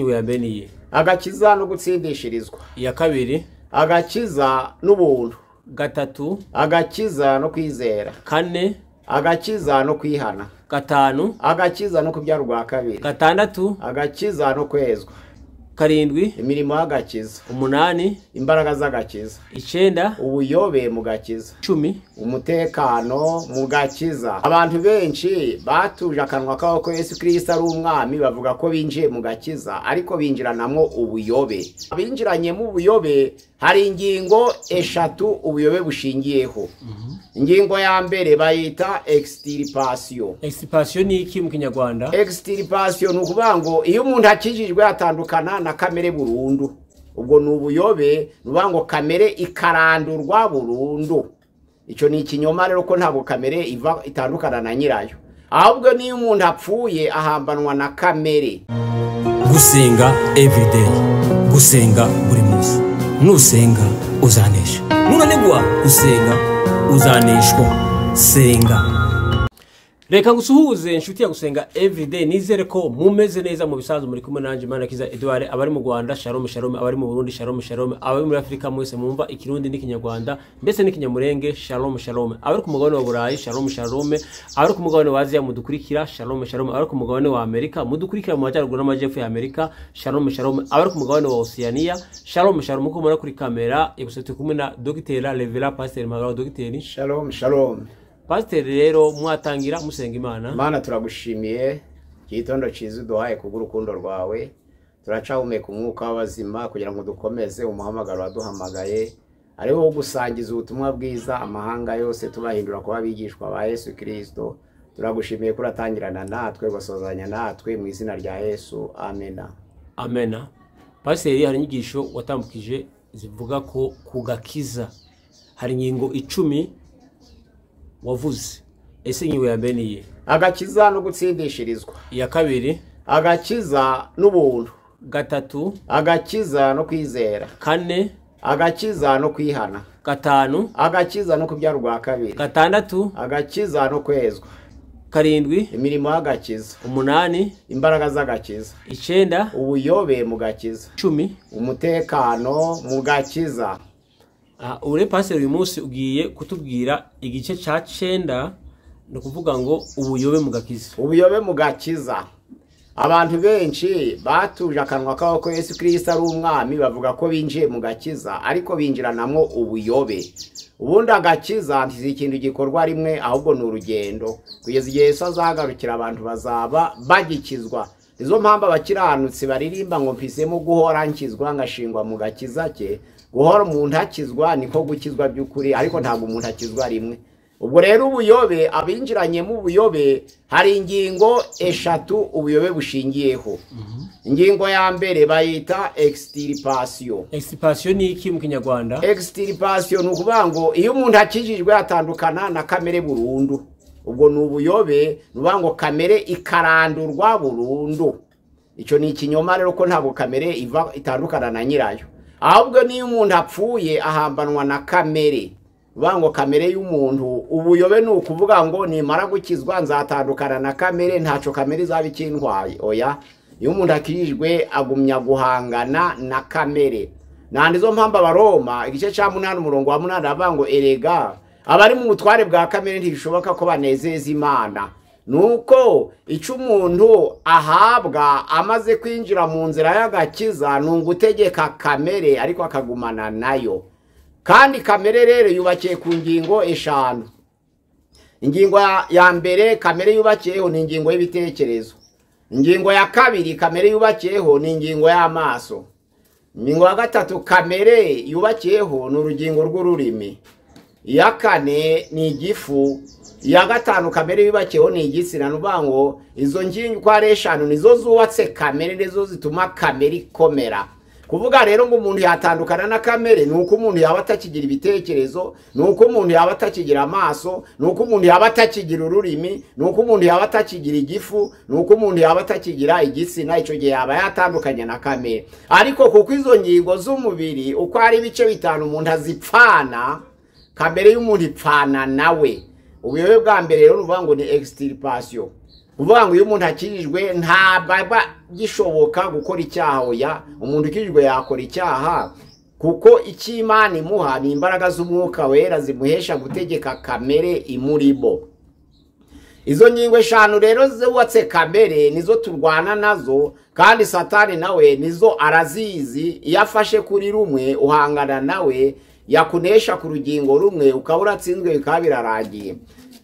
Ingingo ya mbere niyi? Agakiza no gutsindishirizwa. Iya kabiri? Agakiza n'ubuntu. Gatatu? Agakiza no kwizera. Kane? Agakiza no kwihana. Gatanu? Agakiza no kubyara urwa kabiri. Gatandatu? Agakiza no kwezwa. Karindwi? Imirimo y'agakiza. Umunani? Imbaraga z'agakiza. Icenda? Ubuyobe mu gakiza. 10? Umutekano mu gakiza. Abantu benshi batuje akanwa kabo ko Yesu Kristo ari umwami, bavuga ko binjiye mu gakiza, ariko binjiranamwo ubuyobe. Binjiranyemo ubuyobe, hari ingingo eshatu ubuyobe bushingiyeho. Ingingo ya mbere bayita extirpation. Extirpation ni iki mu Kinyarwanda? Extirpation ni ukuvuga ngo iyo umuntu akijijwe atandukana na kamere burundu. Ubwo ni ubuyobe, ni ukuvuga ngo kamere ikarandurwa burundu. Icyo ni ikinyoma rero, ko ntabwo kamere iva itandukana na nyirayo. Ahubwo niyo umuntu apfuye ahambanwa na kamere. Gusenga everyday, gusenga buri munsi. Nusenga uzanesha, nunanigwa gusenga uzaneshwa. Senga. Reka ngusuhuze inshuti ya Gusenga Everyday, nizere ko mumeze neza mu bisanzwe. Muri kumwe nanje Manakiza Edouard. Abari mu Rwanda shalom shalom, abari mu Burundi shalom shalom, abari muri Afrika mwese mumva Ikirundi n'Ikinyarwanda ndetse n'Ikinyamurenge shalom shalom, abari ku mugabane wa Burayi shalom shalom, abari ku mugabane wa Aziya mudukurikira shalom shalom, abari ku mugabane wa Amerika mudukurikira mu majyaruguru n'amajyepfo ya Amerika shalom shalom, abari ku mugabane wa Oceania shalom shalom. Uko mubona kuri kamera gusa turi kumwe na Dr. Revera Pasteur Magaro. Dr. Shalom shalom. Pasiteri, rero mwatangira musenga Imana. Mana, turagushimiye igitondo cyiza uduhaye kubw'urukundo rwawe. Turacahumeka umwuka w'abazima kugira ngo dukomeze umuhamagaro waduhamagaye, ari wo gusangiza ubutumwa bwiza amahanga yose, tubahindura kuba abigishwa ba Yesu Kirisito. Turagushimiye ko uratangirana natwe ugasozanya natwe, mu izina rya Yesu, amena. Amena. Pasiteri, hari inyigisho watambukije zivuga ko ku gakiza hari ingingo 10 wavuze. Ese ingingo ya mbere niye? Agakiza no gutsindishirizwa. Iya kabiri? Agakiza n'ubuntu. Gatatu? Agakiza no kwizera. Kane? Agakiza no kwihana. Gatanu? Agakiza no kubyara urwa kabiri. Gatandatu? Agakiza no kwezwa. Karindwi? Imirimo y'agakiza. Umunani? Imbaraga z'agakiza. Icenda? Ubuyobe mu gakiza. 10? Umutekano mu gakiza. Ure pasiteri, uyu munsi ugiye kutubwira igice cya 9, ni ukuvuga ngo ubuyobe mu gakiza. Ubuyobe mu gakiza. Abantu benshi batuje akanwa kabo ko Yesu Kristo ari umwami, bavuga ko binjiye mu gakiza, ariko binjiranamwo ubuyobe. Ubundi agakiza ntizi ikintu gikorwa rimwe, ahubwo ni urugendo kugeza igihe Yesu azagarukira, abantu bazaba bagikizwa. Izo mpamvu abakiranutsi baririmba ngo mpisemo guhora nkizwa ngashingwa mu gakiza ke. Guhora umuntu akizwa niko gukizwa by'ukuri, ariko ntabwo umuntu akizwa rimwe. Ubwo rero ubuyobe, abinjiranyemo ubuyobe, hari ingingo eshatu ubuyobe bushingiyeho. Ingingo ya mbere bayita extirpation. Extirpation ni iki mu Kinyarwanda? Extirpation ni ukuvuga ngo iyo umuntu akijijwe atandukana na kamere burundu. Ubwo ni ubuyobe, ni ukuvuga ngo kamere ikarandurwa burundu. Icyo ni ikinyoma rero, ko ntabwo kamere iva itandukana na nyirayo. Ahubwo niyo umuntu apfuye ahambanwa na kamere. Uvuga ngo kamere y'umuntu, ubuyobe ni ukuvuga ngo nimara gukizwa nzatandukana na kamere, ntaco kamere izaba ikintwaye. Oya, iyo umuntu akijijwe agumya guhangana na kamere. Nandi zo mpamvu Abaroma igice ca 8 umurongo wa 8 avuga ngo erega abari mu butware bwa kamere ntibishoboka ko banezeza Imana. Nuko icyo umuntu ahabwa amaze kwinjira mu nzira y'agakiza ni ugutegeka kamere, ariko akagumana nayo. Kandi kamere rero yubakiye ku ngingo 5. Ingingo ya mbere kamere yubakiyeho ni ingingo y'ibitekerezo. Ingingo ya kabiri kamere yubakiyeho ni ingingo y'amaso. Ingingo ya gatatu kamere yubakiyeho ni urugingo rw'ururimi. Iya kane ni igifu. Iya gatanu kamere yubakiyeho ni igitsina. Ni ukuvuga ngo izo ngingo uko ari 5 nizo zubatse kamere, nizo zituma kamere ikomera. Kuvuga rero ngo umuntu yatandukana na kamere ni uko umuntu yaba atakigira ibitekerezo, ni uko umuntu yaba atakigira amaso, ni uko umuntu yaba atakigira ururimi, ni uko umuntu yaba atakigira igifu, ni uko umuntu yaba atakigira igitsina. Icyo gihe yaba yatandukanye na kamere. Ariko kuko izo ngingo z'umubiri uko ari ibice 5 umuntu azipfana, kamere y'umuntu ipfana nawe. Ubuyobe bwa mbere rero uvuga ngo ni extirpation. Uvuga ngo iyo umuntu akijijwe ntabwo aba gishoboka gukora icyaha. Oya, umuntu ukijijwe yakora icyaha, kuko icyo Imana imuha ni imbaraga z'umwuka wera zimuhesha gutegeka kamere imurimo. Izo ngingo eshanu rero zubatse kamere nizo turwana nazo, kandi Satani nawe nizo arazizi. Iyo afashe kuri rumwe uhangana nawe, yakunesha ku rugingo rumwe ukaba uratsinzwe, bikaba birarangiye.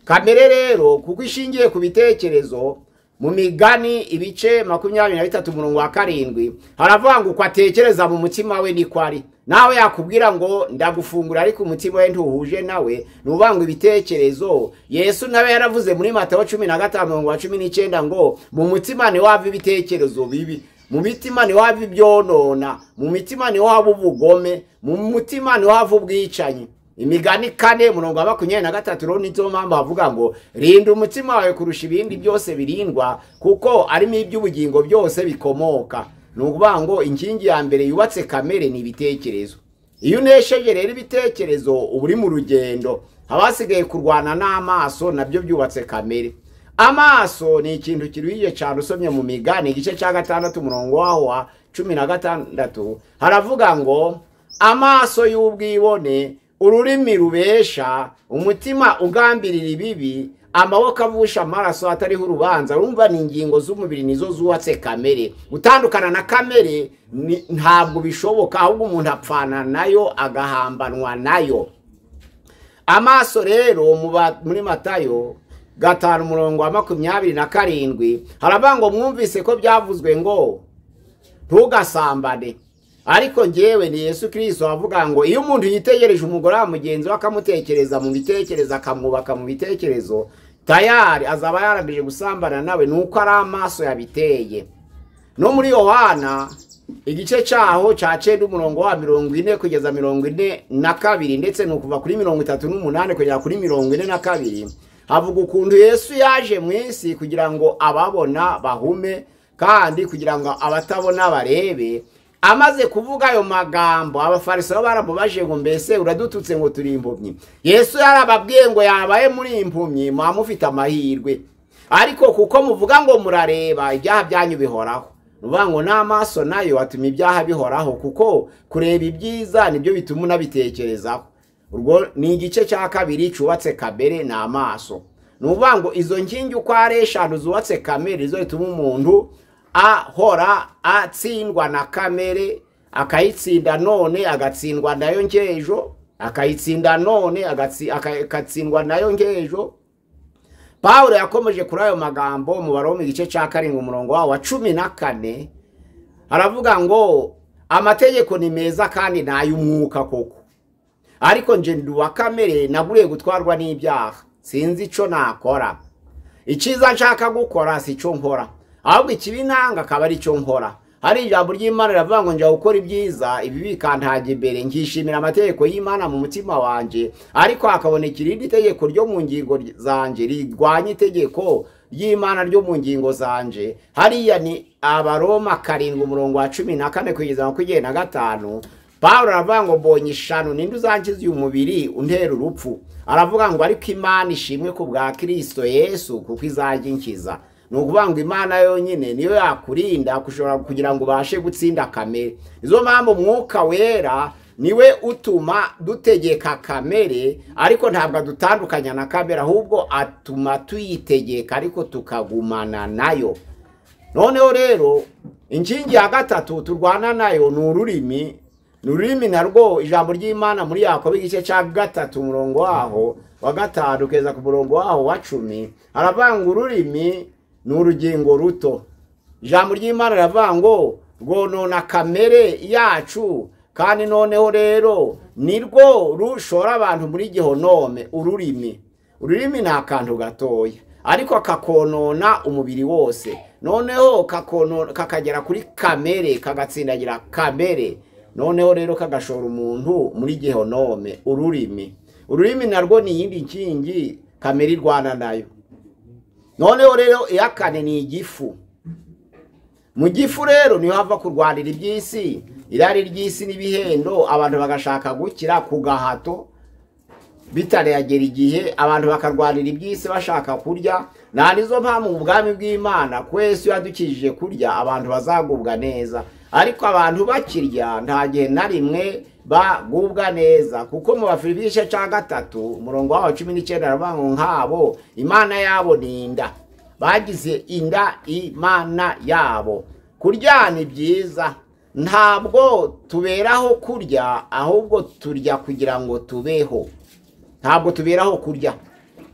Kamere rero kuko ishingiye ku bitekerezo, mu Migani ibice 23 umurongo wa 7 haravuga ngo uko atekereza mu mutima we niko ari. Nawe yakubwira ngo ndagufungura ariko umutima we ntuhuje nawe, ni ukuvuga ngo ibitekerezo. Yesu nawe yaravuze muri Matayo 15 umurongo wa 19 ngo mu mutima niho hava ibitekerezo bibi, mu mitima niho hava ibyonona, mu mitima niho hava ubugome, mu mutima niho hava ubwicanyi. Imigani 4 umurongo wa 23 rero nizo mpamvu havuga ngo rinda umutima wawe kurusha ibindi byose birindwa, kuko arimo iby'ubugingo byose bikomoka. Ni ukuvuga ngo inkingi ya mbere yubatse kamere ni ibitekerezo. Iyo unesheje rero ibitekerezo uba uri mu rugendo. Abasigaye kurwana n'amaso nabyo byubatse kamere. Amaso ni ikintu kiruhije cyane. Usomye mu Migani igice cya 6 umurongo waho wa 16 haravuga ngo amaso y'ubwibone, ururimi rubesha, umutima ugambirira ibibi, amaboko avusha amaraso atariho urubanza. Urumva ni ingingo z'umubiri nizo zubatse kamere. Gutandukana na kamere ntabwo bishoboka, ahubwo umuntu apfana nayo agahambanwa nayo. Amaso rero muri Matayo 5 umurongo wa 27 haravuga ngo mwumvise ko byavuzwe ngo ntugasambane, ariko njyewe ni Yesu Kristo avuga ngo iyo umuntu yitegereje umugore wa mugenzi we akamutekereza mu bitekerezo, akamwubaka mu bitekerezo, tayari azaba yarangije gusambana nawe, nuko ari amaso yabiteye. No muri Yohana igice cyaho cya 9 umurongo wa 40 kugeza 42, ndetse no kuva kuri 38 kugera kuri 42, havuga ukuntu Yesu yaje mu isi kugira ngo ababona bahume, kandi kugira ngo abatabona barebe. Amaze kuvuga ayo magambo abafarisayo baramubaje ngo mbese uradututse ngo turi impumyi? Yesu yarababwiye ngo yabaye muri impumyi mwamufite amahirwe, ariko kuko muvuga ngo murareba ibyaha byanyu bihoraho. Nuvuga ngo n'amaso nayo atuma ibyaha bihoraho, kuko kureba ibyiza nibyo bituma unabitekerezaho. Urwo ni igice cya kabiri cyubatse kamere, ni amaso. Nuvuga ngo izo nkingi uko ari eshanu zubatse kamere izo bituma umuntu ahora atsindwa na kamere, akayitsinda none agatsindwa nayo nkejo, akayitsinda none agatsindwa nayo nkejo. Paulo yakomeje kuri ayo magambo mu Baroma igice cya 7 umurongo wa 14 aravuga ngo amategeko ni meza kandi n'ay'umwuka koko, ariko nje ndi uwa kamere naguriye gutwarwa n'ibyaha, sinzi ico nakora. Icyiza nshaka gukora si cyo nkora, ahubwo ikibi nanga akaba ari cyo nkora. Hari ijambo ry'Imana riravuga ngo njya gukora ibyiza ibi bikantaga imbere, nkishimira amategeko y'Imana mu mutima wanje, ariko hakaboneka irindi tegeko ryo mu ngingo zanje rirwanya itegeko ry'Imana ryo mu ngingo zanje. Hariya ni Abaroma 7 umurongo wa 14 kugeza 25. Paulo aravuga ngo mbonye ishano, ninde uzankiza uyu mubiri untera urupfu? Aravuga ngo ariko Imana ishimwe ku bwa Kristo Yesu kuko izajya inkiza. Ni ukuvuga ngo Imana yonyine niyo yakurinda kushobora kugira ngo ubashe gutsinda kamere. Izo mpamvu umwuka wera niwe utuma dutegeka kamere, ariko ntabwo adutandukanya na kamere, ahubwo atuma tuyitegeka ariko tukagumana nayo. Noneho rero inkingi ya gatatu turwana nayo ni ururimi. Ni ururimi narwo ijambo ry'Imana muri Yakobo igice cya 3 umurongo waho wa 5 kugeza ku murongo waho wa 10 haravuga ngo ururimi ni urugingo ruto. Ijambo ry'Imana riravuga ngo rwonona kamere yacu, kandi noneho rero nirwo rushora abantu muri gihonome. Ururimi ni akantu gatoya ariko kakonona umubiri wose, noneho kakagera kuri kamere, kagatsindagira kamere, noneho rero kagashora umuntu muri gihonome. Ururimi narwo ni iyindi nkingi kamere irwana nayo. Noneho rero iya kane ni igifu. Mu gifu rero niho hava kurwanira iby'isi, irari ry'isi n'ibihendo, abantu bagashaka gukira ku gahato bitaragera igihe, abantu bakarwanira iby'isi bashaka kurya. Nta nizo mpamvu mu bwami bw'Imana ko Yesu yadukijije kurya abantu bazagubwa neza, ariko abantu bakirya nta gihe na rimwe bagubwa neza, kuko mu Bafilipi igice cya 3 umurongo wa 19 aravuga ngo nk'abo Imana yabo ni inda, bagize inda Imana yabo. Kurya ni byiza, ntabwo tuberaho kurya, ahubwo turya kugira ngo tubeho. Ntabwo tuberaho kurya,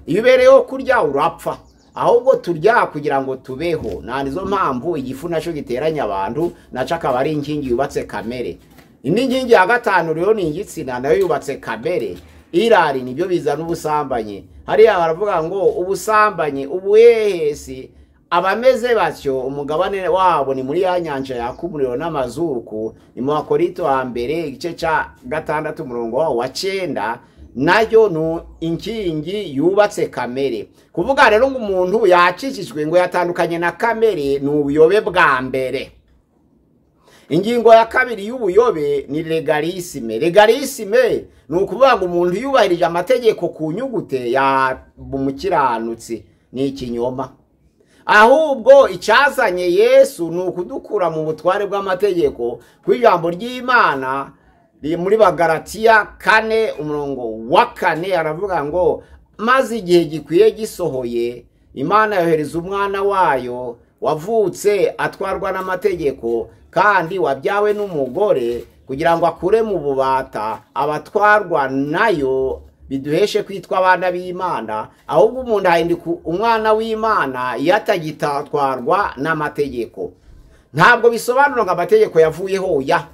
iyo ubereyeho kurya urapfa, ahubwo turya kugira ngo tubeho. Nta nizo mpamvu igifu nacyo giteranya abantu, nacyo akaba ari inkingi yubatse kamere. Indi nkingi ya 5 rero ni igitsina, nayo yubatse kamere. Irari nibyo bizana ubusambanyi. Hariya baravuga ngo ubusambanyi, ubuhehesi, abameze batyo umugabane wabo ni muri ya nyanja yaka umuriro n'amazuku. Ni mu Bakorinto wa mbere igice cya 6 umurongo wa 9, nayo ni inkingi yubatse kamere. Kuvuga rero ngo umuntu yakijijwe ngo yatandukanye na kamere ni ubuyobe bwa mbere. Ingingo ya 2 y'ubuyobe ni legalisme. Legalisme ni ukuvuga ngo umuntu yubahirije amategeko ku nyugute ya umukiranutsi, ni ikinyoma. Ahubwo icyazanye Yesu ni ukudukura mu butware bw'amategeko. Ku ijambo ry'Imana muri Bagalatiya 4 umurongo wa 4 aravuga ngo maze igihe gikwiye gisohoye Imana yohereza umwana wayo wavutse atwarwa n'amategeko kandi wabyawe n'umugore, kugira ngo akure mu bubata abatwarwa nayo, biduheshe kwitwa abana b'Imana. Ahubwo umuntu ahinduka umwana w'Imana iyo atagitatwarwa n'amategeko. Ntabwo bisobanura ngo amategeko yavuyeho ya,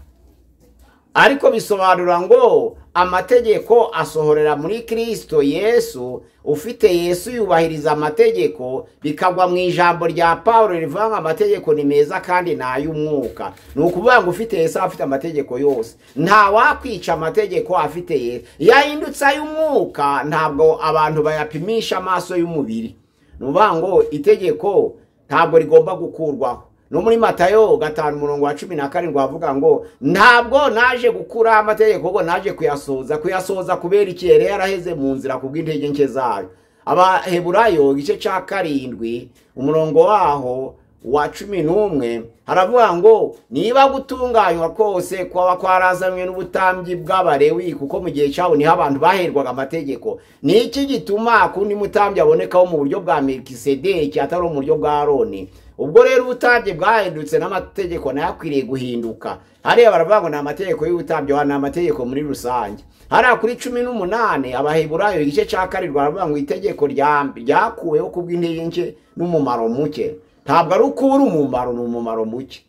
ariko bisobanura ngo amategeko asohorera muri Kristo Yesu. Ufite Yesu yubahiriza amategeko, bikagwa mu ijambo rya Paulo rivuga ngo amategeko ni meza kandi ni ay'umwuka. Ni ukuvuga ngo ufite Yesu afite amategeko yose, nta wakwica amategeko afite Yesu. Yahindutse ay'umwuka, ntabwo abantu bayapimisha amaso y'umubiri. Ni ukuvuga ngo itegeko ntabwo rigomba gukurwaho. No muri Matayo 5 umurongo wa 17 avuga ngo ntabwo naje gukura amategeko, ngo naje kuyasohoza. Kuyasohoza kubera iki? Yari yaraheze mu nzira kubw'intege nke zayo. Abaheburayo igice cya 7 umurongo waho wa 11 haravuga ngo niba gutunganywa kose kwaba kwarazanywe n'ubutambyi bw'Abalewi, kuko mu gihe cyabo niho abantu baherwaga amategeko, ni iki gituma kundi mutambyi abonekaho mu buryo bwa Melkisedeki atari mu buryo bwa Aroni? Ubwo rero ubutambyi bwahindutse n'amategeko nayo akwiriye guhinduka. Hariya baravuga ngo ni amategeko y'ubutambyi, ni amategeko muri rusange. Hariya kuri 18 Abaheburayo igice cya 7 baravuga ngo itegeko ryakuweho kubw'intege nke n'umumaro muke. Ntabwo ari ukubura umumaro, ni umumaro muke.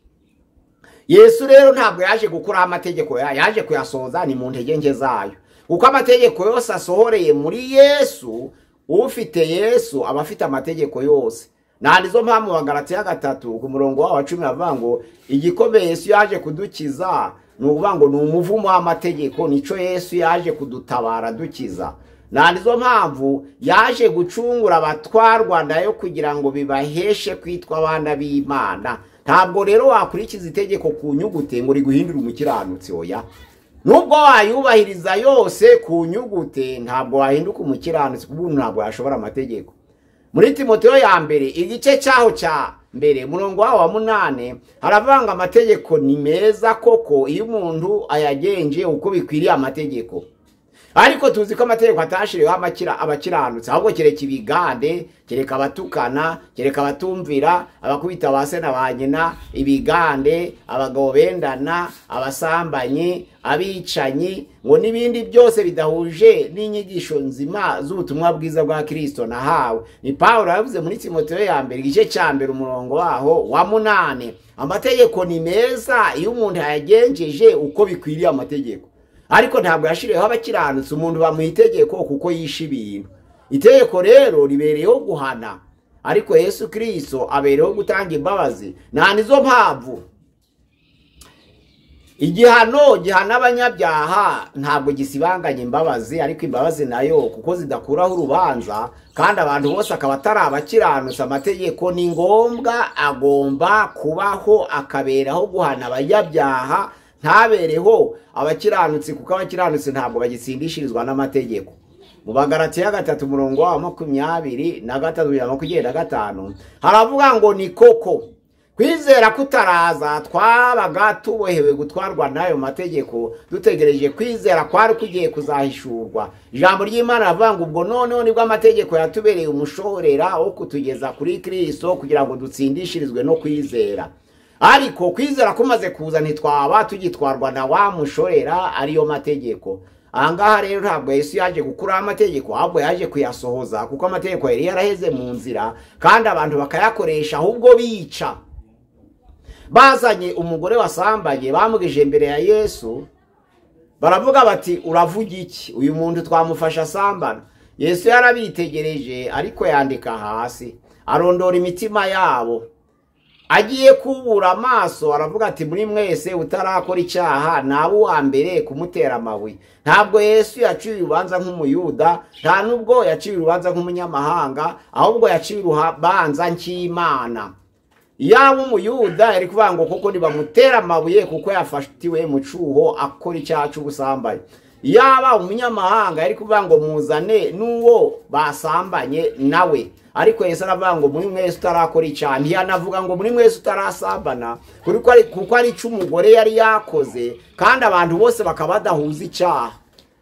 Yesu rero ntabwo yaje gukuraho amategeko, yaje kuyasohoza, ni mu ntege nke zayo. Kuko amategeko yose asohoreye muri Yesu, ufite Yesu aba afite amategeko yose. Nta nizo mpamvu Bagalatiya 3 ku murongo wa 10 bavuga ngo igikomeye Yesu yaje kudukiza ni ukuvuga ngo ni umuvumo w'amategeko, nico Yesu yaje kudutabara dukiza. Nta nizo mpamvu yaje gucungura abatwarwa nayo kugira ngo bibaheshe kwitwa abana b'Imana. Ntabwo rero wakurikiza itegeko ku nyugute ngo riguhindure umukiranutsi, oya. Nubwo wayubahiriza yose ku nyugute ntabwo wahinduka umukiranutsi, kuko ntabwo yashobora amategeko. Muri Timoteyo ya mbere igice cyaho cya mbere umurongo wa 8 haravanga amategeko ni meza koko iyo umuntu ayagenje uko bikwiriye amategeko. Ariko tuzi ko amategeko atashiriweho abakiranutsi, ahubwo kereka ibigande, kereka abatukana, kereka abatumvira, abakubita ba se na ba nyina, ibigande, abagabo bendana, abasambanyi, abicanyi, ngo n'ibindi byose bidahuje n'inyigisho nzima z'ubutumwa bwiza bwa Kristo nahawe. Ni Paulo yavuze muri Timoteyo ya mbere igice cya mbere umurongo waho wa 8, amategeko ni meza iyo umuntu ayagenjeje uko bikwiriye amategeko. Ariko ntabwo yashiriweho abakiranutsi, umuntu bamuha itegeko kuko yishe ibintu. Itegeko rero ribereyeho guhana, ariko Yesu Kristo abereyeho gutanga imbabazi. Nta nizo mpamvu igihano gihana abanyabyaha ntabwo gisibanganya imbabazi, ariko imbabazi nayo kuko zidakuraho urubanza, kandi abantu bose akaba atari abakiranutsi, amategeko ni ngombwa, agomba kubaho, akaberaho guhana abanyabyaha, ntabereho abakiranutsi, kuko abakiranutsi ntabwo bagitsindishirizwa n'amategeko. Mu Bagalatiya 3 umurongo wa 23 25 haravuga ngo ni koko kwizera kutaraza twabaga tubohewe gutwarwa n'ayo mategeko, dutegereje kwizera kwari kugiye kuzahishurwa. Ijambo ry'Imana ravuga ngo ubwo noneho nibwo amategeko yatubereye umushorera wo kutugeza kuri Kristo kugira ngo dutsindishirizwe no kwizera. Ariko kwizera kumaze kuza ntitwaba tugitwarwa na wa mushorera ariyo mategeko. Ahangaha rero ntabwo Yesu yaje gukuraho amategeko, ahubwo yaje kuyasohoza, kuko amategeko yari yaraheze mu nzira kandi abantu bakayakoresha ahubwo bica. Bazanye umugore wasambanye bamugije imbere ya Yesu, baravuga bati uravuga iki? Uyu muntu twamufasha asambana. Yesu yarabitegereje ariko yandika hasi, arondora imitima yabo. Agiye kubura amaso aravuga ati muri mwese utarakora icyaha nawe uwa mbere kumutera amabuye. Ntabwo Yesu yaciye urubanza nk'umuyuda, nta nubwo yaciye urubanza nk'umunyamahanga, ahubwo yaciye urubanza nk'Imana. Yaba umuyuda yari kuvuga ngo koko ntibamutera amabuye kuko yafatiwe mu cyuho akora icyaha cy'ubusambanyi. Yaba umunyamahanga yari kuvuga ngo muzane n'uwo basambanye nawe. Ariko Yesu aravuga ngo muri mwese utarakora icyaha, ntiyanavuga ngo muri mwese utarasambana, kuko ari icyo umugore yari yakoze, kandi abantu bose bakaba badahuza icyaha.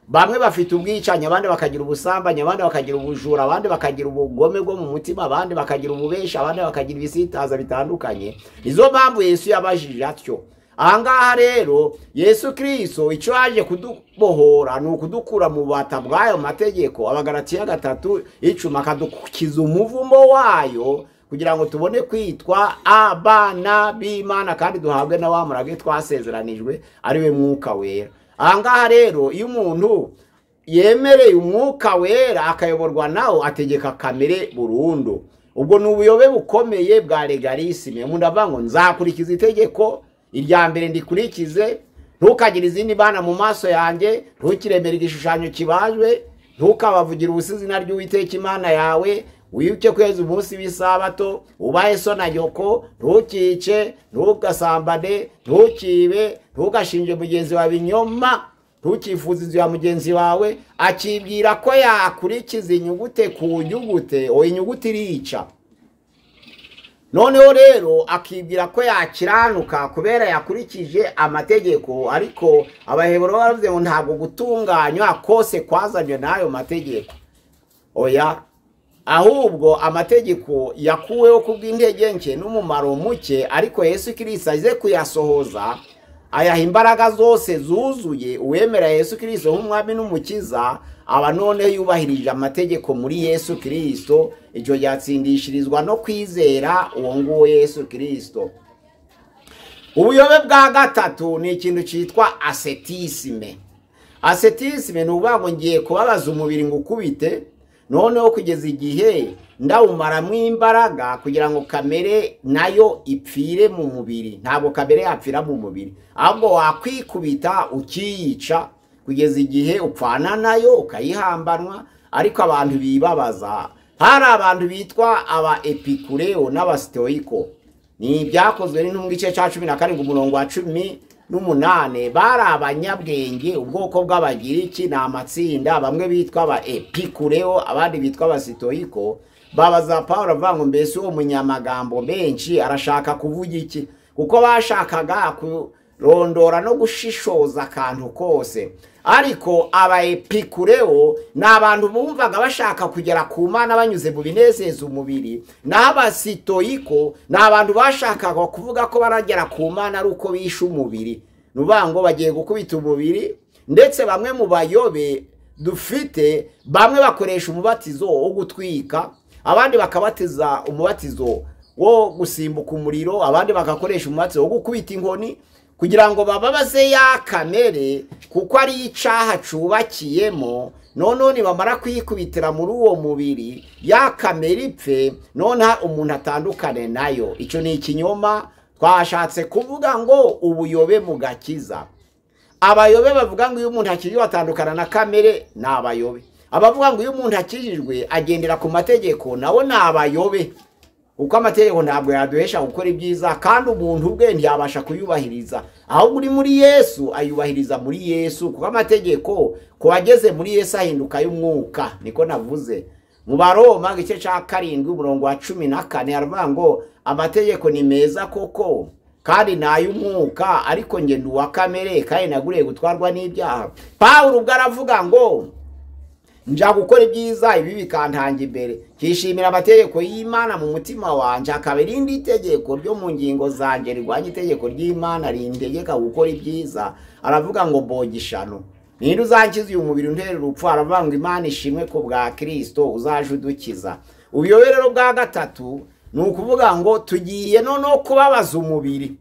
Bamwe bafite ubwicanyi, abandi bakagira ubusambanyi, abandi bakagira ubujura, abandi bakagira ubugome bwo mu mutima, abandi bakagira ububesha, abandi bakagira ibisitaza bitandukanye. Nizo mpamvu Yesu yabajije atyo. Ahangaha rero Yesu Kristo icyo yaje kudubohora ni ukudukura mu bubata bw'ayo mategeko. Abagalatiya 3:10 akadukiza umuvumo wayo kugira ngo tubone kwitwa abana b'Imana kandi duhabwe na wa murage twasezeranijwe ariwe Mwuka Wera. Ahangaha rero iyo umuntu yemereye Umwuka Wera akayoborwa nawo ategeka kamere burundu. Ubwo ni ubuyobe bukomeye bwa legalisme. Umuntu avuga ngo nzakurikiza itegeko irya mbere ndikurikize, ntukagire izindi bana mu maso yanjye, ntukiremere igishushanyo kibajwe, ntukabavugira ubusa izina ry'Uwiteka Imana yawe, wibuke kweza umunsi w'isabato, ubahe so na nyoko, ntukice, ntugasambane, ntukibe, ntugashinje mugenzi wawe ibinyoma, ntukifuze inzu ya mugenzi wawe. Akibwira ko yakurikiza inyugute ku nyugute, oya inyugute irica. Noneho rero akibwira ko yakiranuka kubera yakurikije amategeko, ariko Abaheburayo baravuze ngo ntabwo gutunganywa kose kwazanywe n'ayo mategeko. Oya, ahubwo amategeko yakuweho kubw'intege nke n'umumaro muke, ariko Yesu Kristo aze kuyasohoza ayaha imbaraga zose zuzuye. Uwemera Yesu Kristo nk'umwami n'umukiza aba noneho yubahirije amategeko muri Yesu Kristo. Icyo yatsindishirizwa no kwizera uwo nguwo Yesu Kristo. Ubuyobe bwa gatatu ni ikintu cyitwa asetisme. Asetisme ni ukuvuga ngo ngiye kubabaza umubiri ngo ukubite, noneho kugeza igihe ndawumaramo imbaraga kugira ngo kamere nayo ipfire mu mubiri. Ntabwo kamere yapfira mu mubiri, ahubwo wakwikubita ukiyica kugeza igihe upfana nayo ukayihambanwa. Ariko abantu bibabaza, hari abantu bitwa aba epikureo n'abasitoiko. Ni ibyakozwe n'intumwa igice cya 17 umurongo wa 18. Bari abanyabwenge, ubwoko bw'Abagiriki ni amatsinda, bamwe bitwa aba epikureo abandi bitwa abasitoiko. Babaza Paulo bavuga ngo mbese uwo munyamagambo menshi arashaka kuvuga iki? Kuko bashakaga kurondora no gushishoza akantu kose. Ariko aba epikureo ni abantu bumvaga bashaka kugera ku Mana banyuze mu binezeza umubiri, naho abasitoiko ni abantu bashakaga kuvuga ko baragera ku Mana ari uko bishe umubiri. Ni ukuvuga ngo bagiye gukubita umubiri. Ndetse bamwe mu bayobe dufite, bamwe bakoresha umubatizo wo gutwika, abandi bakabatiza umubatizo wo gusimbuka umuriro, abandi bagakoresha umubatizo wo gukubita inkoni kugira ngo bababaze ya kamere, kuko ari icaha cubakiyemo. None nibamara kwikubitira muri uwo mubiri ya kamere ipfe, none umuntu atandukane nayo. Icyo ni ikinyoma. Twashatse kuvuga ngo ubuyobe mu gakiza. Abayobe bavuga ngo iyo umuntu akijijwe atandukana na kamere ni abayobe. Abavuga ngo iyo umuntu akijijwe agendera ku mategeko nabo ni abayobe. Kuko amategeko ntabwo yaduhesha gukora ibyiza, kandi umuntu ubwe ntiyabasha kuyubahiriza. Ahubwo uri muri Yesu ayubahiriza muri Yesu, kuko amategeko ku bageze muri Yesu ahinduka y'umwuka. Niko navuze mu Baroma igice cya 7 umurongo wa 14, haravuga ngo amategeko ni meza koko kandi ni ay'umwuka, ariko nge ndi uwa kamere kandi naguriye gutwarwa n'ibyaha. Pawulo ubwo aravuga ngo nja gukora ibyiza, ibi bikantanga imbere, kishimira amategeko y'Imana mu mutima wanje, akaba irindi tegeko ryo mu ngingo zanje rirwanya itegeko ry'Imana rintegeka gukora ibyiza. Aravuga ngo mbogishano, ninde uzankiza uyu mubiri untera urupfu? Aravuga ngo Imana ishimwe ku bwa Kristo uzaje udukiza. Ubuyobe rero bwa gatatu ni ukuvuga ngo tugiye noneho kubabaza umubiri.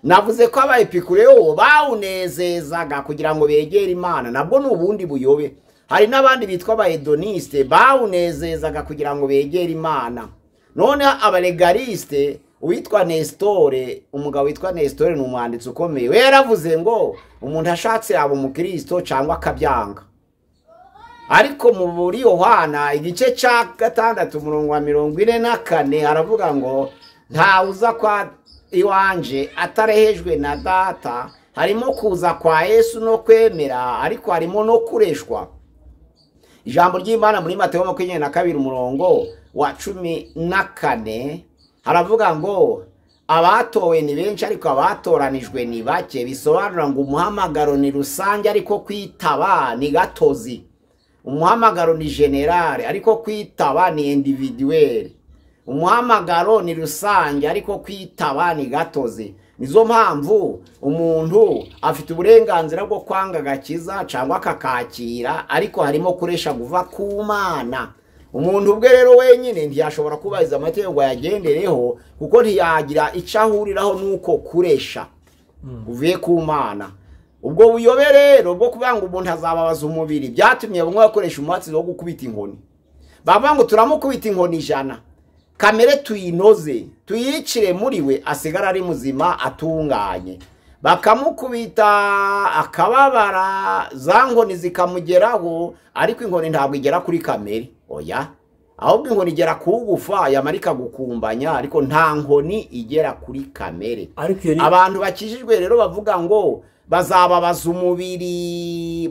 Navuze ko abaepikureo bawunezezaga kugira ngo begere Imana, nabwo ni ubundi buyobe. Hari n'abandi bitwa abahedoniste bawunezezaga kugira ngo begere Imana. None abalegaliste, uwitwa Nestore, umugabo witwa Nestore ni umwanditsi ukomeye, we yaravuze ngo umuntu ashatse yaba umukristo cyangwa akabyanga. Ariko muri Yohana igice cya 6 umurongo wa 44 aravuga ngo nta uza kwa iwanje atarehejwe na data. Harimo kuza kwa Yesu no kwemera, ariko harimo no kureshwa. Ijambo ry'Imana muri Mateo 22 umurongo wa 14 haravuga ngo abatowe ni benshi ariko abatoranijwe ni bake. Bisobanura ngo umuhamagaro ni rusange ariko kwitaba ni gatozi. Umuhamagaro ni generale ariko kwitaba ni individuel. Umuhamagaro ni rusange ariko kwitaba ni gatozi. Nizo mpamvu umuntu afite uburenganzira bwo kwanga agakiza cyangwa akakakira, ariko harimo kuresha kuva ku Mana. Umuntu ubwe rero wenyine ntiyashobora kubahiriza amategeko ngo ayagendereho, kuko ntiyagira icyo ahuriraho nuko kuresha uvuye ku Mana. Ubwo buyobe rero bwo kuvuga ngo umuntu azababaza umubiri byatumye bamwe bakoresha umuhatsi wo gukubita inkoni. Bavuga ngo turamukubita inkoni 100, kamere tuyinoze tuyicire muri we asigara ari muzima atunganye. Bakamukubita akababara, za nkoni zikamugeraho, ariko inkoni ntabwo igera kuri kamere, oya, ahubwo inkoni igera ku gufa yamarika gukumbanya, ariko nta nkoni igera kuri kamere. Abantu bakijijwe rero bavuga ngo bazababaza umubiri,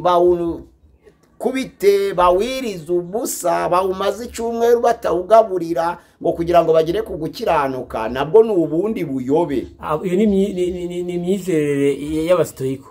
bawukubite, bawirize ubusa, bawumaze icyumweru batawugaburira ngo kugira ngo bagere ku gukiranuka, nabwo ni ubundi buyobe. Iyo ni imyizerere y'abasitoyiko.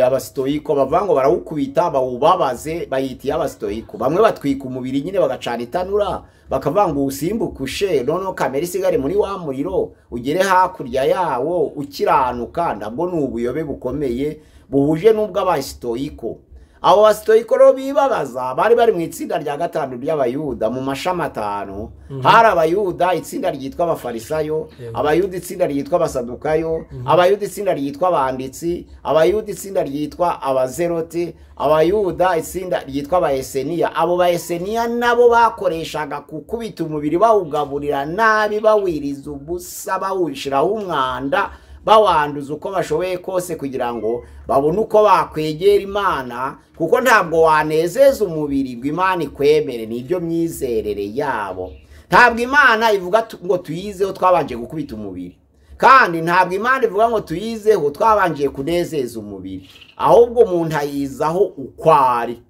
Abasitoyiko bavuga ngo barawukubita bawubabaze, bayita abasitoyiko. Bamwe batwika umubiri nyine bagacana itanura, bakavuga ngo usimbuke ushe, noneho kamere isigare muri wa muriro ugere hakurya yawo ukiranuka. Nabwo ni ubuyobe bukomeye buhuje n'ubw'abasitoyiko. Abo basitoyiko rero bibabaza bari bari mu itsinda rya 5 ry'Abayuda mu mashami 5. Hari Abayuda itsinda ryitwa Abafarisayo, Abayuda itsinda ryitwa Abasadukayo, Abayuda itsinda ryitwa Abanditsi, Abayuda itsinda ryitwa Abazeroti, Abayuda itsinda ryitwa Abaeseniya. Abo Baeseniya nabo bakoreshaga kukubita umubiri bawugaburira nabi, bawiriza ubusa, bawushiraho umwanda, bawanduza uko bashoboye kose kugira ngo babone uko bakwegera Imana, kuko ntabwo wanezeza umubiri ngo Imana ikwemere. Nibyo myizerere yabo. Ntabwo Imana ivuga ngo tuyizeho twabanje gukubita umubiri, kandi ntabwo Imana ivuga ngo tuyizeho twabanje kunezeza umubiri, ahubwo umuntu ayizaho ukwari.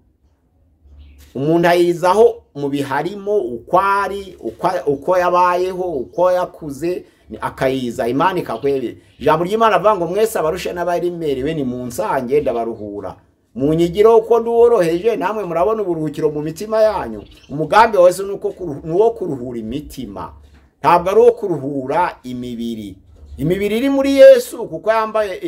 Umuntu ayizaho mu biharimo ukwari, uko yabayeho, uko yakuze, akayiza Imana ikakwebera. Ijambo ry'Imana avuga ngo mwese abarushe n'abaremerewe ni munsange ndabaruhura, munyigiro uko nduworoheje namwe murabona uburuhukiro mu mitima yanyu. Umugambi wese nuko nuwo kuruhura imitima, ntabwo ari uwo kuruhura imibiri. Imibiri iri muri Yesu kuko yambaye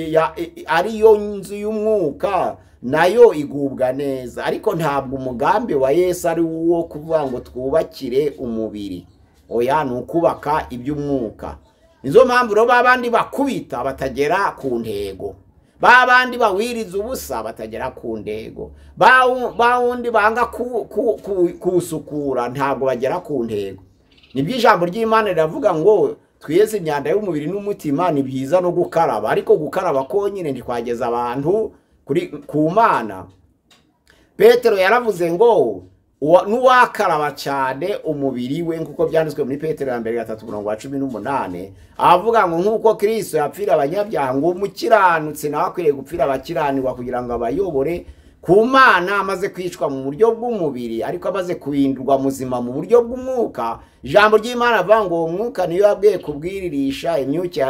ariyo nzu y'umwuka, nayo igubwa neza, ariko ntabwo umugambi wa Yesu ari uwo kuvuga ngo twubakire umubiri, oya, ni ukubaka iby'umwuka. Nizo mpamvu rero babandi bakubita batagera ku ntego, babandi bawiriza ubusa batagera ku ntego, bawundi banga kusukura ntabwo bagera ku ntego. Nibyo ijambo ry'Imana riravuga ngo twiyeze imyanda y'umubiri n'umutima, ni byiza no gukaraba, ariko gukaraba konyine ntikwageza abantu ku Mana. Petero yaravuze ngo N'uwakaraba cyane umubiri we, nk'uko byanditswe muri Petero ya mbere 3:18, avuga ngo nk'uko Kristo yapfira abanyabyaha, ngo umukiranutsi nawe akwiriye gupfira abakiranirwa kugira ngo abayobore ku Mana, amaze kwicwa mu buryo bw'umubiri ariko amaze kuhindurwa muzima mu buryo bw'umwuka. Ijambo ry'Imana avuga ngo uwo mwuka niyo yabwiye kubwiririsha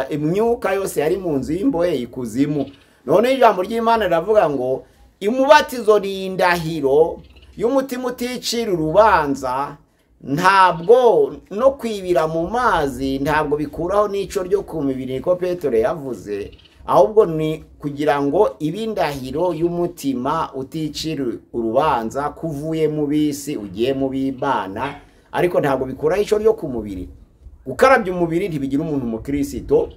imyuka yose yari mu nzu y'imbohe ikuzimu. None ijambo ry'Imana riravuga ngo umubatizo ni indahiro y'umutima uticira urubanza, ntabwo no kwibira mu mazi ntabwo bikuraho n'ico ryo ku mibiri, niko Petero yavuze, ahubwo ni kugira ngo ibindahiro y'umutima uticira urubanza kuvuye mu bisi ugiye mu b'Imana, ariko ntabwo bikuraho ico ryo ku mubiri. Gukarabya umubiri ntibigira umuntu umukristo,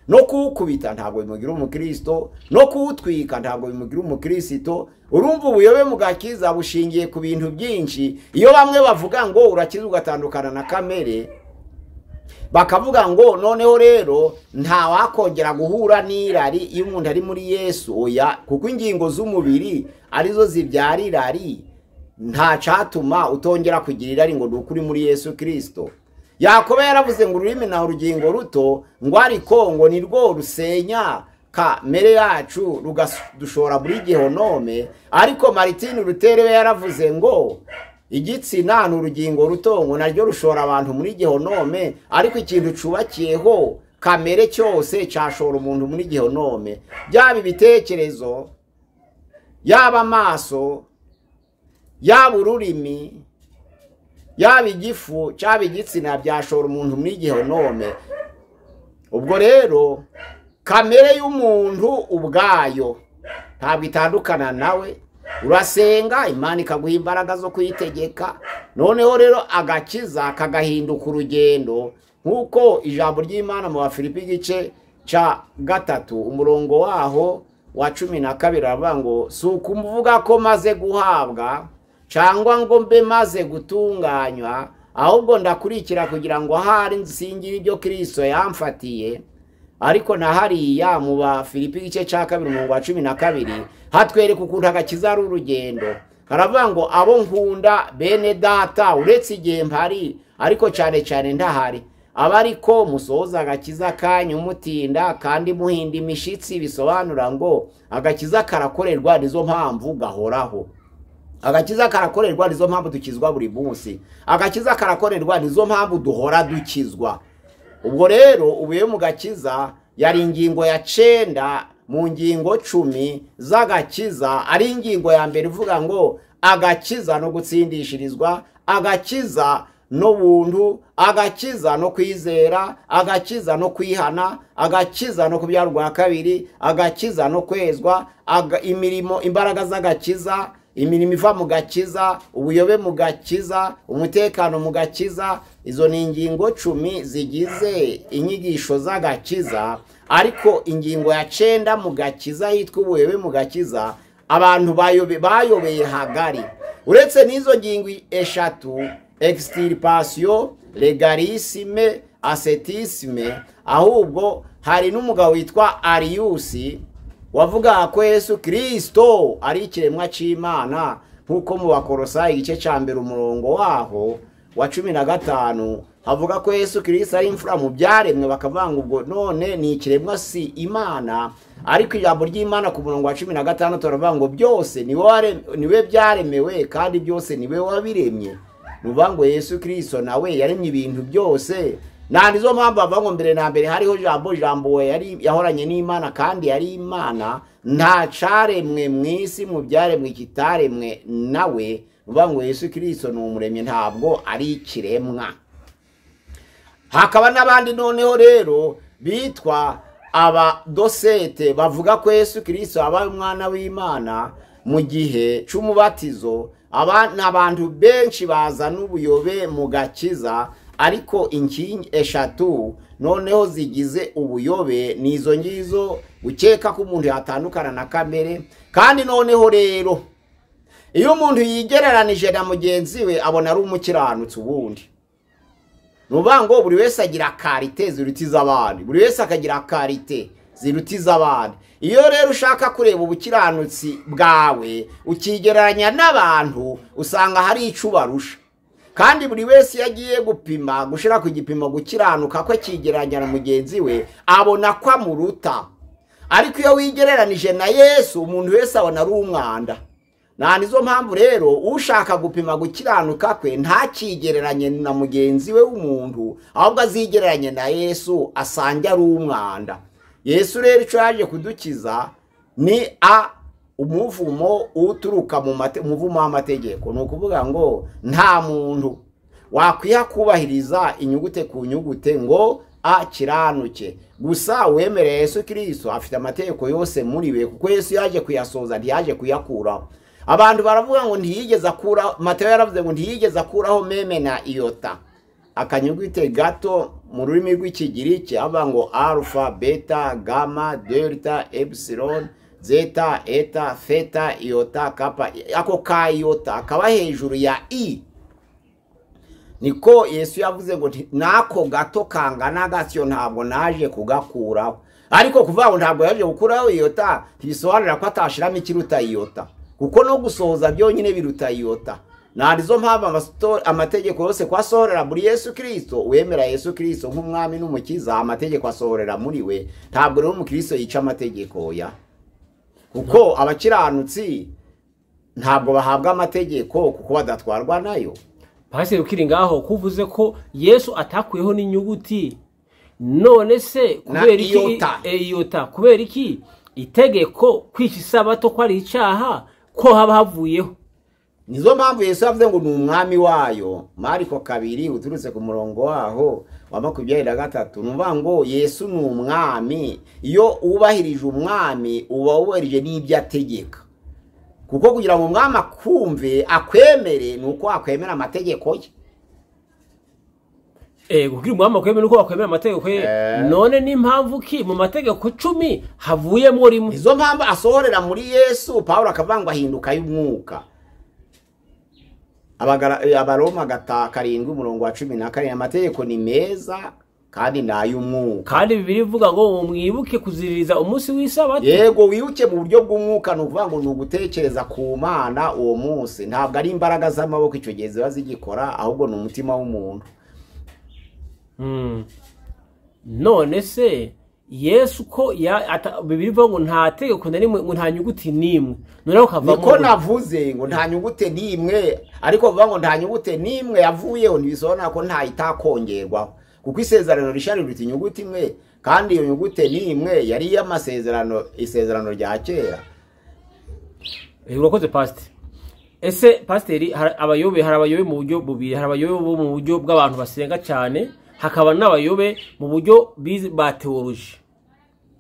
no kuwukubita ntabwo bimugira umukristo, no kuwutwika ntabwo bimugira umukristo. Urumva ubuyobe mu gakiza bushingiye ku bintu byinshi. Iyo bamwe bavuga ngo urakiza ugatandukana na kamere, bakavuga ngo noneho rero nta wakongera guhura n'irari iyo umuntu ari muri Yesu. Oya, kuko ingingo z'umubiri arizo zibyara irari, nta catuma utongera kugira irari ngo nuko uri muri Yesu Kristo. Yakobo yaravuze ngo ururimi na urugingo ruto, ngo ariko ngo ni rwo rusenya kamere yacu rugadushora muri gehonome. Ariko Martin Luther we yaravuze ngo igitsina ni urugingo ruto, ngo naryo rushora abantu muri gehonome, ariko ikintu cubakiyeho kamere cyose cyashora umuntu muri gehonome. Byaba ibitekerezo, yaba amaso, yaba ururimi, yaba igifu, cyaba igitsina, byashora umuntu muri gehonome. Ubwo rero kamere y'umuntu ubwayo ntabwo itandukana nawe. Urasenga Imana ikaguha imbaraga zo kuyitegeka, noneho rero agakiza kagahinduka urugendo, nk'uko ijambo ry'Imana mu Bafilipi igice cya 3 umurongo waho wa 12 aravuga ngo si ukuvuga ko maze guhabwa cyangwa ngo mbe maze gutunganywa, ahubwo ndakurikira kugira ngo ahari nsingire ibyo Kristo yamfatiye. Ariko na hariya mu Bafilipi igice cya 2 umurongo wa 12 hatwereka ukuntu agakiza ari urugendo. Karavuga ngo abo nkunda bene data, uretse igihe mpari ariko cyane cyane ndahari, abariko musohoza agakiza kanyu mutinda kandi muhinda imishitsi, bisobanura ngo agakiza karakorerwa, nizo mpamvu gahoraho. Agakiza karakorerwa, nizo mpamvu dukizwa buri munsi. Agakiza karakorerwa, nizo mpamvu duhora dukizwa. Ubwo rero ubuye mu gakiza yari ingingo ya 9 mu ngingo 10 z'agakiza, ari ingingo ya mbere ivuga ngo agakiza no gutsindishirizwa, agakiza no buntu, agakiza no kwizera, agakiza no kwihana, agakiza no kubyarwa kabiri, agakiza no kwezwa, imirimo, imbaraga z'agakiza, imirimo iva mu gakiza, ubuyobe mu gakiza, umutekano mu gakiza. Izo ni ingingo 10 zigize inyigisho z'agakiza. Ariko ingingo ya 9 mu gakiza yitwa ubuyobe mu gakiza, abantu bayobeye hagari. Uretse n'izo ngingo 3, extirpation, legalisme, ascetisme, ahubwo hari n'umugabo witwa Arius wavuga ko Yesu Kristo ari ikiremwa c'Imana, nkuko mu Bakolosayi igice ca mbere umurongo waho wa 15 havuga ko Yesu Kristo ari imfura mu byaremwe, bakavuga ngo ubwo none ni ikiremwa si Imana. Ariko ijambo ry'Imana ku murongo wa 15 turavuga ngo byose niwe byaremewe kandi byose niwe wabiremye. Nuvuga ngo Yesu Kristo nawe yaremye ibintu byose. Na nizo mpamvu bavuga ngo mbere na mbere hariho jambo, jambo yari yahoranye n'Imana kandi yari Imana, nta caremwe mw'isi mu byaremwe kitaremwe nawe. Nuvuga ngo Yesu Kristo ni umuremyi, ntabwo ari ikiremwa. Hakaba n'abandi noneho rero bitwa abadosete bavuga ko Yesu Kristo abaye umwana w'Imana mu gihe c'umubatizo. Aba n'abantu benshi bazana ubuyobe mu gakiza, ariko inkingi 3 noneho zigize ubuyobe nizo ngizo: gukeka ko umuntu yatandukana na kamere. Kandi noneho rero iyo umuntu yigereranije na mugenzi we abona ari umukiranutsi ubundi. Nuvuga ngo buri wese agira karite ziruta iz'abandi, buri wese akagira karite ziruta iz'abandi. Iyo rero ushaka kureba ubukiranutsi bwawe ukigereranya n'abantu, usanga hari icyo ubarusha. Kandi buri wese iyo agiye gupima, gushyira ku gipimo gukiranuka ko akigereranya na mugenzi we, abona ko amuruta. Ariko iyo wigereranije na Yesu, umuntu wese abona ari umwanda. Nta nizo mpamvu rero ushaka gupima gukiranuka kwe ntakigereranye na mugenzi we w'umuntu, ahubwo azigereranye na Yesu asange ari umwanda. Yesu rero icyo yaje kudukiza ni umuvumo uturuka mu muvumo w'amategeko. Ni ukuvuga ngo nta muntu wakwiha kubahiriza inyugute ku nyugute ngo akiranuke. Gusa uwemereye Yesu Kristo afite amategeko yose muri we, kuko Yesu yaje kuyasoza, ntiyaje kuyakuraho. Abantu baravuga ngo ntiyigeze akuraho, Mateyo yaravuze ngo ntiyigeze akuraho meme na iota. Akanyugute gato mu rurimi rw'Ikigiriki avuga ngo alpha, beta, gamma, delta, epsilon, zeta, eta, theta, iota, kappa. Ako ka iota kaba hejuru ya i. Niko Yesu yavuze ngo nako gato kangana gatyo ntabwo naje kugakuraho. Ariko kuvuga ngo ntabwo yaje gukuraho iota ntibisobanura ko atashiramo ikiruta iota, kuko no gusohoza byonyine biruta iota. Nta nizo mpamvu amategeko yose kwasohorera muri Yesu Kristo. Uwemera Yesu Kristo nk'umwami n'umukiza, amategeko asohorera muri we. Ntabwo rero umukristo yica amategeko ya, kuko abakiranutsi ntabwo bahabwa amategeko kuko badatwarwa nayo. Pasiteri, ukiri ngaho kuvuze ko Yesu atakuyeho n'inyuguti, none se kubera iki iota, kubera iki itegeko kwica isabato ko ari icyaha ko haba havuyeho? Nizo mpamvu Yesu yavuze ngo ni umwami wayo. Mariko 2 uturutse ku murongo waho wa 23, numva ngo Yesu ni umwami. Iyo ubahirije umwami uba wubahirije n'ibyo ategeka, kuko kugira ngo umwami akumve akwemere nuko akwemera amategeko ye. Kugira umwami akwemere nuko akwemera amategeko ye. None ni impamvu ki mu mategeko 10 havuyemo rimwe? Izo mpamvu asohorera muri Yesu. Paulo akavuga ngo ahinduka y'umwuka. Abaroma 7 umurongo wa 17, amategeko ni meza kandi n'ay'umwuka. Kandi Bibiliya ivuga ngo mwibuke kuziririza umunsi w'isabato. Yego, wibuke mu buryo bw'umwuka, ni ukuvuga ngo ni ugutekereza ku Mana uwo munsi. Ntabwo ari imbaraga z'amaboko icyo gihe ziba zigikora, ahubwo ni umutima w'umuntu. None se Yesu ko Bibiliya ivuga ngo nta tegeko na rimwe, ngo nta nyuguti n'imwe, noneho kavamo. Niko navuze ngo nta nyugute n'imwe, ariko bavuga ngo nta nyugute n'imwe yavuyeho ntibisobanura ko nta itakongerwaho, kuko isezerano rishya riruta inyuguti imwe, kandi iyo nyugute n'imwe yari iy'amasezerano, isezerano rya kera. Urakoze Pasiteri. Ese Pasiteri, hari abayobe mu buryo bubiri. Hari abayobe bo mu buryo bw'abantu basenga cyane, hakaba n'abayobe mu buryo ba teoloji.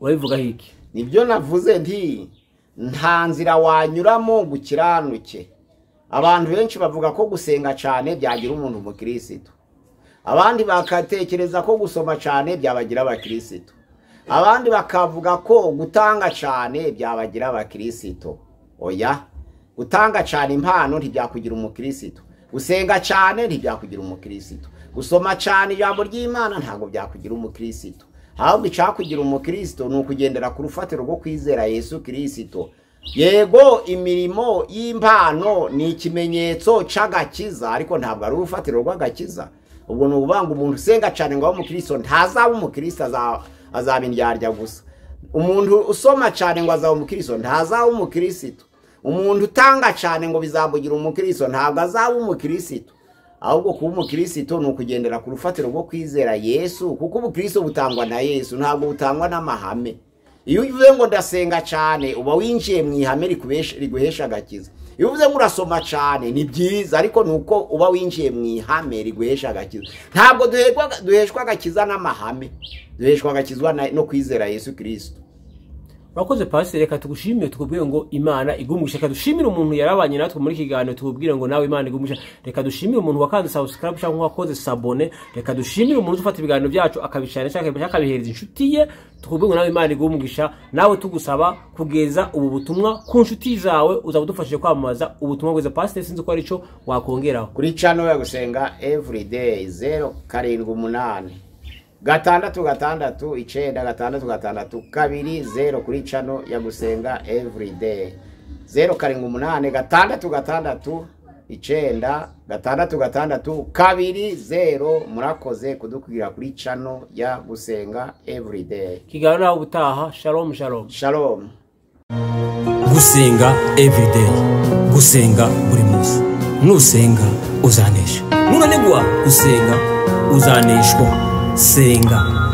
Urabivuga hiki? Nibyo navuze nti nta nzira wanyuramo ngo ukiranuke. Abantu benshi bavuga ko gusenga cyane byagira umuntu umukristo, abandi bakatekereza ko gusoma cyane byabagira abakristo, abandi bakavuga ko gutanga cyane byabagira abakristo. Oya, gutanga cyane impano ntibyakugira umukristo, gusenga cyane ntibyakugira umukristo, gusoma cyane ijambo ry'Imana ntabwo byakugira umukristo. Ahubwo icyakugira umukristo ni ukugendera ku rufatiro rwo kwizera Yesu Kristo. Yego, imirimo y'impano ni ikimenyetso c'agakiza, ariko ntabwo ari urufatiro rw'agakiza. Ubwo ni ukuvuga ngo umuntu usenga cyane ngo abe umukristo ntazaba umukristo, azaba indyarya gusa. Umuntu usoma cyane ngo azaba umukristo ntazaba umukristo. Umuntu utanga cyane ngo bizamugira umukristo ntabwo azaba umukristo. Ahubwo kuba umukristo ni ukugendera ku rufatiro rwo kwizera Yesu, kuko ubukristo butangwa na Yesu, ntabwo butangwa n'amahame. Iyo uvuze ngo ndasenga cyane uba winjiye mu ihame riguhesha agakiza. Iyo uvuze ngo urasoma cyane ni byiza, ariko nuko uba winjiye mu ihame riguhesha agakiza. Ntabwo duheshwa agakiza n'amahame, duheshwa agakizwa no kwizera Yesu Kristo. Urakoze Pasiteri, reka tugushimire, tukubwire ngo Imana iguhe. Reka dushimire umuntu yarabanye natwe muri kiganiro, tukubwire ngo nawe Imana iguhe. Reka dushimire umuntu wakanze subscribe cyangwa wakoze sabone. Reka dushimire umuntu ufata ibiganiro byacu akabishana cyangwa akabihereza inshuti ye, tukubwire ngo nawe Imana iguhe. Nawe tugusaba kugeza ubu butumwa ku nshuti zawe, uzaba udufashije kwamamaza ubutumwa bwiza. Pasiteri, sinzi ko ari cyo wakongeraho. Kuri channel ya Gusenga Everyday 078 6 6 9 6 6 2 0 kuri channel ya Gusenga Everyday, 0 7 8 6 6 9 6 6 2 0. Murakoze kudukwira kuri channel ya Gusenga Everyday. Kiganiro nawe ubutaha. Shalom, shalom. Shalom. Gusenga everyday, gusenga buri munsi. Nusenga uzanesha, nunanigwa gusenga uzaneshwa. Senga.